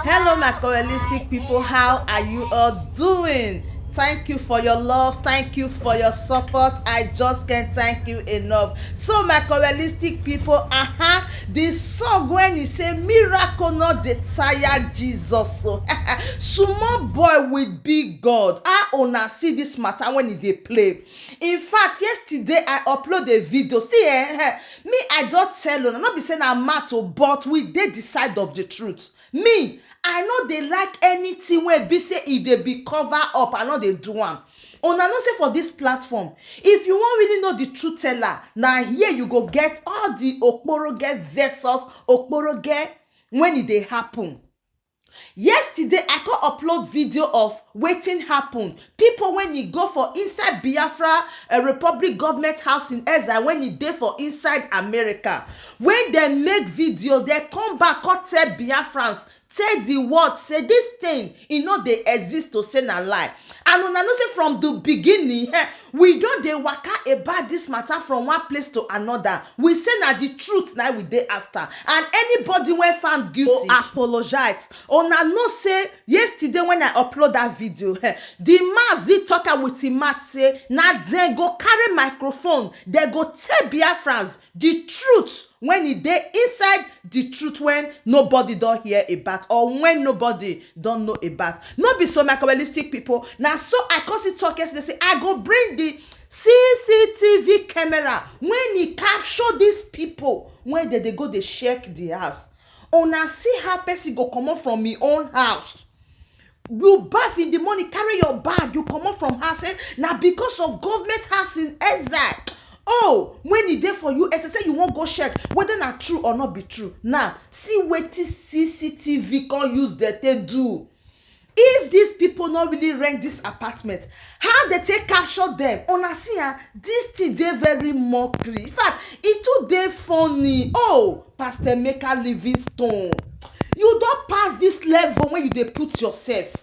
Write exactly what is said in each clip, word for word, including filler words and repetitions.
Hello, my Korelistic people. How are you all doing? Thank you for your love. Thank you for your support. I just can't thank you enough. So, my Korelistic people, aha, the song when he say miracle not the tired Jesus. So, small boy with big God. I wanna see this matter when they play. In fact, yesterday I upload a video. See, eh, eh, me, I don't tell you, not be saying I'm mad, oh, but we did the side of the truth. Me, I know they like anything where be say if they be cover up, I know they do am. Una know say for this platform, if you wan really know the truth teller, na here you go get all the okporoge versus okporoge when e dey happen. Yesterday, I come upload video of wetin happen. People when e go for inside Biafra uh, Republic government house in exile when e dey for inside America. When dem make video, dem come back come tell Biafrans, tell the world say this thing e no dey exist, to say na lie. And una know say from the beginning, eh, we don dey waka about this matter from one place to another. We say na the truth na we dey after. And anybody wey found guilty go apologize. Una know say yesterday when I upload that video, eh, the man still talk am with him mouth say na dem go carry microphone, dem go tell Biafrans the truth when e dey inside the truth when nobody don hear about or when nobody don know about. No be so, my Kabbalistic people. Na so I come see talk yesterday say I go bring the C C T V camera when e capture these people when they dey go dey check the house. Una see how person go comot from im own house. You baff in the morning, carry your bag, you comot from house, say na because of government house in exile. Oh, when e dey for U S A, say you wan go check whether na true or not be true. Now, see wetin C C T V come use dem take do. If these people no really rent this apartment, how they take capture them? Una see am, this thing dey very mockery. In fact, e too dey funny. Oh, Pastor Emeka Livingstone, you don pass this level when you dey put yourself.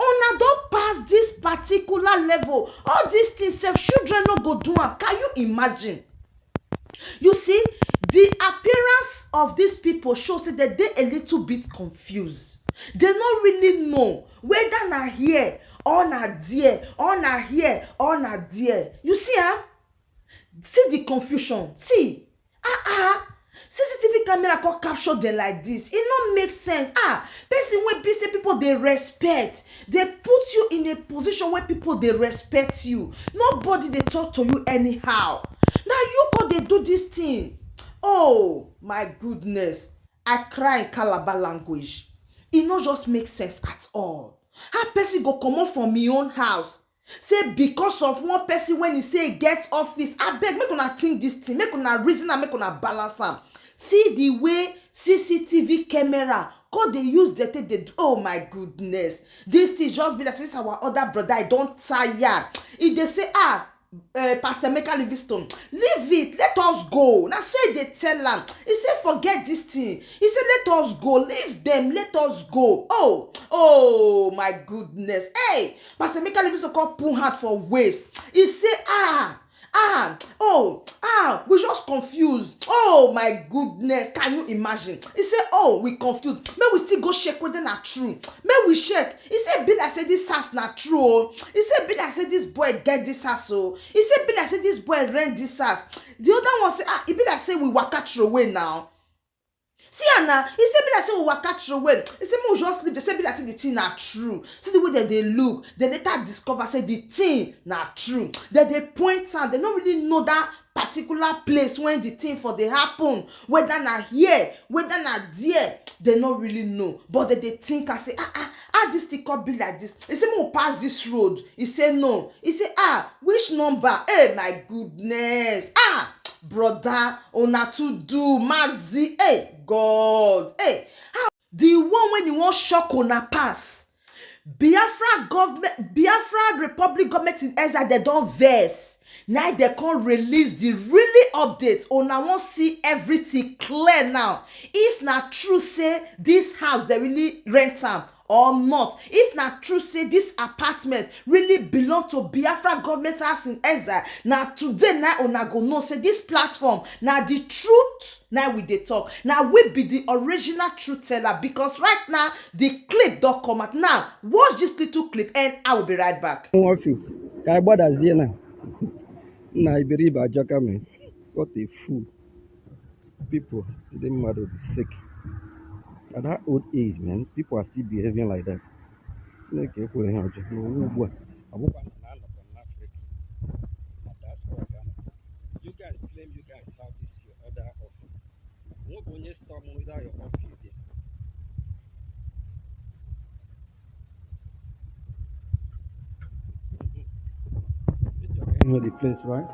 Una don pass this particular level. All these things sef, children no go do am. Can you imagine? You see, the appearance of these people show say they dey a little bit confused. They no really know whether na here or na there, or na here or na there. You see am? See the confusion. See, ah ah, C C T V camera come capture them like this. E no make sense. Ah, person wey be say people dey respect, dey put you in a position where people dey respect you. Nobody dey talk to you anyhow. Na you come dey do this thing. Oh my goodness, I cry in Calabar language. E no just make sense at all. How person go comot from im own house, say because of one person when e say e get office? Abeg, make una think this thing, make una reason am, make una balance am. See the way C C T V camera come dey use dem take dey do. Oh my goodness, this thing just be like this our other brother. I don tire. E dey say, ah, uh, Pastor Emeka Livingstone, leave it, let us go. Na so e dey tell am. E say forget this thing. E say let us go, leave them, let us go. Oh, oh my goodness. Hey, Pastor Emeka Livingstone come put hand for waist. E say, ah, ah, oh, ah, we just confused. Oh my goodness, can you imagine? E say, oh, we confused. Make we still go check whether na true. Make we check. E say e be like say this house na true o. E say e be like say this boy get this house o. E say e be like say this boy rent this house. The other one say, ah, e be like say we waka throway now. See am na, e say e be like say we waka throway. E say make we just leave. Dem say e be like say the thing na true. See the way dem dey look. Dem later discover say the thing na true. Dem dey point am. Dem no really know that particular place when the thing for dey happen, whether na here, whether na there, dem no really know. But dem dey think am say, ah ah, how this thing come be like this? E say make we pass this road. E say no. E say, ah, which number? Hey, my goodness. Ah, brother, una too do, Mazi. Hey, God. Hey, how the one when e wan shock una pass? Biafra government, Biafra Republic government in exile, dem don vex. Now dem come release the really update. Una wan see everything clear now. If na true say this house dem really rent am, or not. If na true say this apartment really belong to Biafra government house in exile, na today na una go know say this platform na the truth na we dey talk. Na we be the original truth teller, because right now the clip don come out. Now watch this little clip and I will be right back. Office, ka anyị gbadazie na. Nna, iberibe ajọka, man. What a fool. People, ndị mmadụ dị sick. At that old age, man, people are still behaving like that. Chineke ekwere ha ọjọọ n'ụwa ugbu a. Ọ bụkwa na na anọkwa n'Afrịka. Na diaspora ka anọ. You guys claim you guys have this your other office. Nwoke onye storm without your office here. You know the place, right?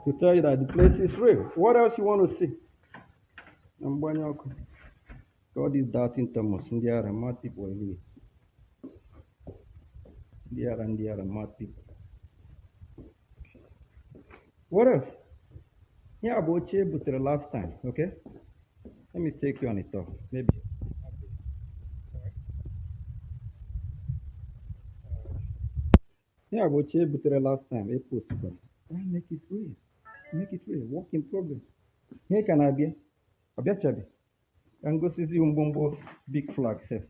To tell you that the place is real. What else you want to see? Na mgbanye ọkụ. All these doubting Thomas, ndị ara, mad people everywhere. Ndị ara, ndị ara, mad people. What else? Yeah, but you butere last time, okay? Let me take you on a tour. Maybe. Yeah, but you butere last time, a post. Why make it real? Make it real. Work in progress. Here can I be? Abịachabe. Ka m gosizi mgbomgbo big flag sef.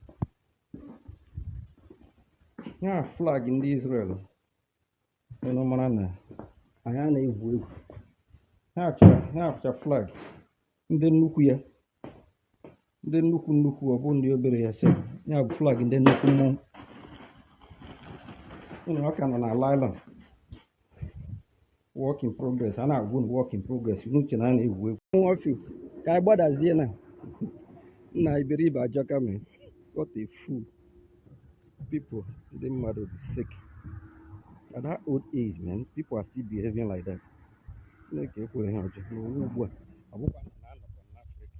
Ya flag ndị Israel. Unu mara na anyị a na-egwu egwu. Ha chọrọ, ha pụcha flag. Ndị nnukwu ya. Ndị nnukwu nnukwu, ọ bụ ndị obere ya sef. Ya bụ flag ndị nnukwu mmọnwụ. Unu ọ ka nọ na nylon. Work in progress. A na-agwa unu work in progress. Unu che na a na-egwu egwu. Office, ka anyị gbadazie na. Nna, iberibe ajọka, man. What a fool. People, ndị mmadụ dị sick. At that old age, man, people are still behaving like that. Chineke ekwere ha ọjọọ n'ụwa ugbu a. Ọ bụkwa na na anọkwa n'Afrịka.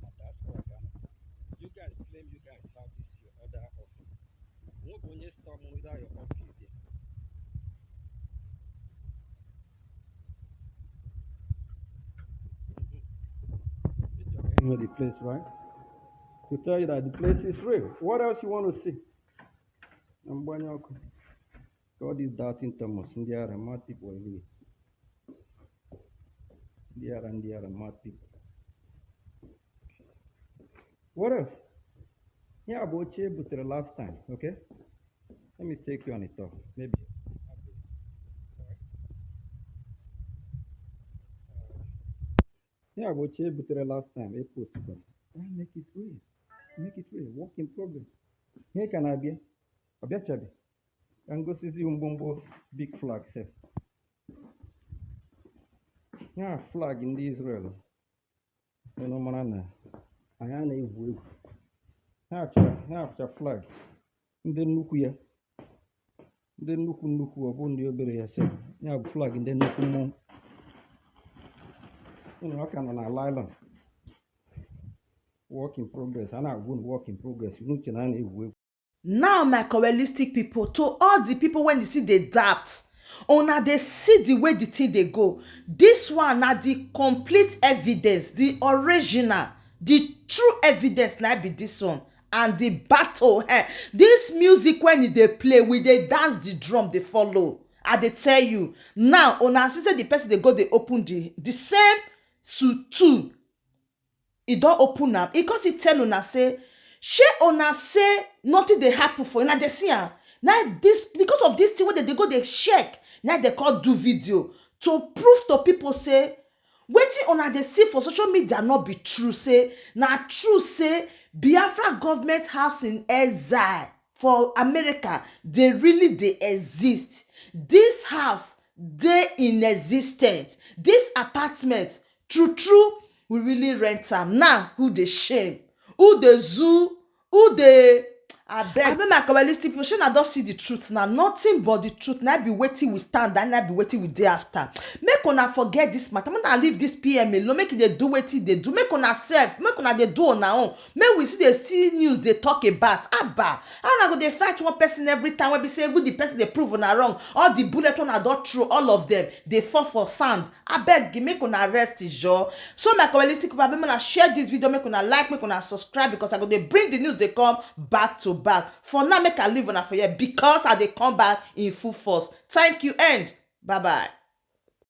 Na diaspora ka anọ. You guys claim you guys have this your other office. Nwoke onye storm without your office here. You know the place, right? To tell you that the place is real. What else you want to see? Na mgbanye ọkụ. All these doubting Thomas, ndị ara, mad people everywhere. Ndị ara, ndị ara, mad people. What else? Yeah, but you butere last time, okay? Let me take you on a tour. Maybe. Yeah, but you butere last time, a post. Why make it real? Make it real. Work in progress. Here can I be? Abịachabe. Ka m gosizi mgbomgbo big flag sef. Ya flag ndị Israel. Unu mara na anyị a na-egwu egwu. Ha chọrọ, ha pụcha flag. Ndị nnukwu ya. Ndị nnukwu nnukwu, ọ bụ ndị obere ya sef. Ya bụ flag ndị nnukwu mmọnwụ. Unu ọ ka nọ na nylon. Work in progress. A na-agwa unu work in progress. Unu che na a na-egwu egwu. Now, my correlistic people, to all the people when they see the doubt, una dey see the way the thing dey go. This one na the complete evidence, the original, the true evidence na be this one. And the battle, eh, this music when e dey play, we dey dance, the drum dey follow. I dey tell you now, una see say the person dey go dey open the the same suit too. E don open am. E come still tell una say, shey una say nothing dey happen for una dey see am? Na this, because of this thing wey dem dey go dey check, na dem come do video to prove to people say wetin una dey see for social media no be true, say na true say Biafra government house in exile for America dey really dey exist. This house dey in existence. This apartment, true true, we really rent am. Now who dey shame? Who dey zoo? Who dey Abeg, abeg, my correct people, shey una don see the truth now? Nothing but the truth na be wetin we stand and na be wetin we dey after. Make una forget this matter, make una leave this P M alone, make e dey do wetin e dey do, make una sef, make una dey do una own, make we still dey see news dey talk about. Abba, how una go dey fight one person every time wey be say even the person dey prove una wrong, all the bullet wey una don throw, all of them dey fall for sand. Abeg, make una rest, joor. So my correct people, abeg, make una share this video, make una like, make una subscribe, because I go dey bring the news dey come back to back. For now, make I leave una for here because I dey come back in full force. Thank you and bye bye.